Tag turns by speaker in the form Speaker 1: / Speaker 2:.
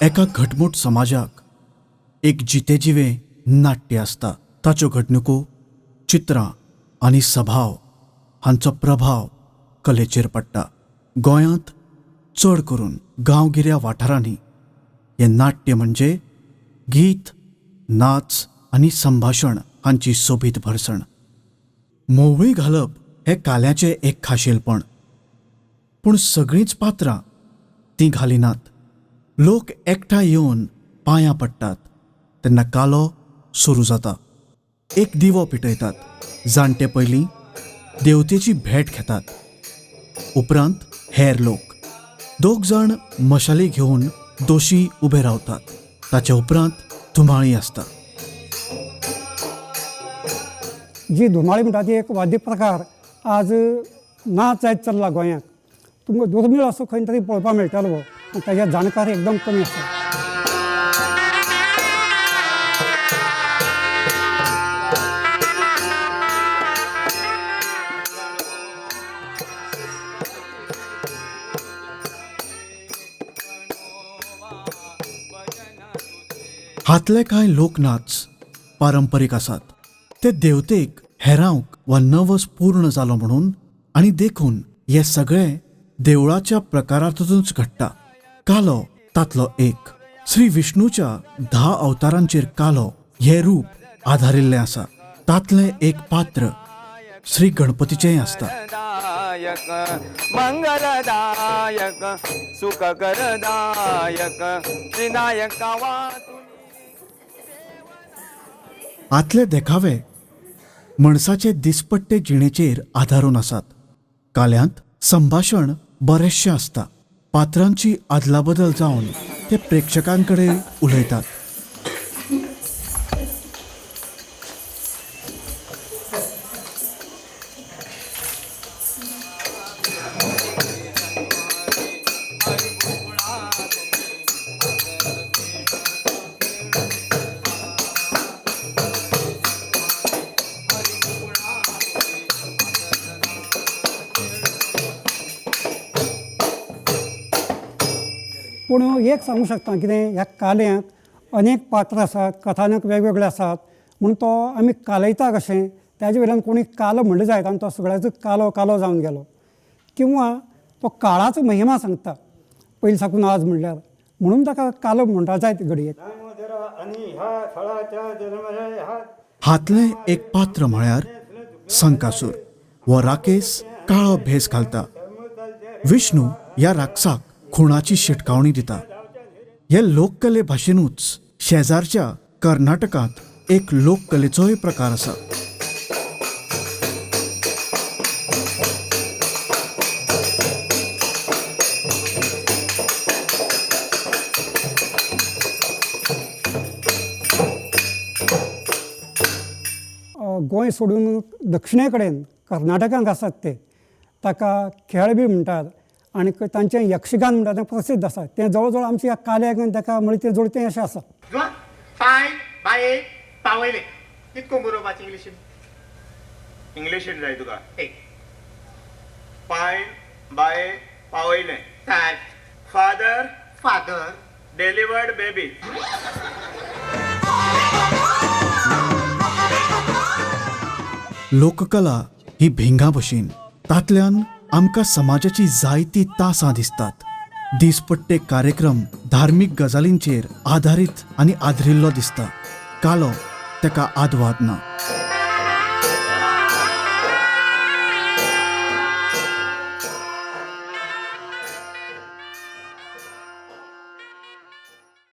Speaker 1: एका घटमूट समाजाक एक जितेजिवें नाट्य आसता. ताच्यो घडणुको, चित्रां आनी सभाव हांचो प्रभाव कलेचेर पडटा. गोंयांत चड करून गांवगिऱ्या वाठारांनी हें नाट्य म्हणजे गीत, नाच आनी संभाशण हांची सोबीत भरसण. मोवळी घालप हें काल्याचें एक खाशेलपण, पूण सगळींच पात्रां तीं घालिनात. लोक एकठांय येवन पांयां पडटात तेन्ना कालो सुरू जाता. एक दिवो पेटयतात. जाणटे पयलीं देवतेची भेट घेतात, उपरांत हेर लोक. दोग जाण मशाली घेवन दोशी उबे रावतात. ताच्या उपरांत धुमाळी आसता.
Speaker 2: जी धुमाळी म्हणटा ती एक वाद्य प्रकार आज ना जायत चल्ला गोंयांत. तुमकां दुर्मीळ असो खंय तरी पळोवपाक मेळटलो आनी ताजे जाणकार एकदम कमी आसा.
Speaker 1: हातले कांय लोकनाच पारंपरीक आसात. ते देवतेक हेरावंक वा नवस पूर्ण जालो म्हणून आनी देखून हे सगळे देवळाच्या प्रकारातूच घडटा. कालो तातलो एक. श्री विष्णूच्या 10 अवतारांचेर कालो हे रूप आधारिल्लें आसा. तातलें एक पात्र श्री गणपतीचेंय आसता.
Speaker 3: मंगलदायक सुखकरदायक विनायक.
Speaker 1: आतले देखावे मनसाचे दिसपट्टे जिणेचेर आदारून आसात. काल्यांत संभाशण बरेचशें आसता. पात्रांची आदलाबदल जावन ते प्रेक्षकांकडे उलयतात.
Speaker 2: पूण एक सांगूंक शकता कितें, ह्या काल्यांत अनेक पात्रां आसात, कथानक वेगवेगळे आसात, म्हूण तो आमी कालयता कशें ताजे वयल्यान कोणी कालो म्हणलें जायत आनी तो सगळ्याचो कालो कालो जावन गेलो. किंवा तो काळाचो महिमा सांगता पयलीं साकून आज म्हणल्यार, म्हणून ताका कालो म्हणटा जायत घडयेक.
Speaker 1: हातलें एक पात्र म्हळ्यार संकासूर. हो राकेस काळो भेस घालता. विष्णू ह्या राक्षसाक खुणाची शिटकावणी दिता. हे लोककले भाशेनूच शेजारच्या कर्नाटकांत एक लोककलेचोय प्रकार आसा.
Speaker 2: गोंय सोडून दक्षिणे कडेन कर्नाटकांत आसात ते, ताका खेळ बी म्हणटात आनी तांचें यक्षगान म्हणटा तें प्रसिद्ध आसा. तें जवळ जवळ आमच्या ह्या काल्याक आनी ताका म्हळ्यार तें जोडतें अशें आसा.
Speaker 4: पांय बाये पावयलें कितको बरोवपाचें इंग्लिशीन?
Speaker 5: इंग्लिशीन जाय तुका?
Speaker 4: एक
Speaker 5: पांय बाये पावयलें. Father
Speaker 4: father
Speaker 5: delivered baby.
Speaker 1: लोककला ही भिंगा भशेन. तातल्यान आमकां समाजाची जायती तासां दिसतात. दिसपट्टे कार्यक्रम धार्मीक गजालींचेर आधारीत आनी आदरिल्लो दिसता. कालो ताका आदवाद ना.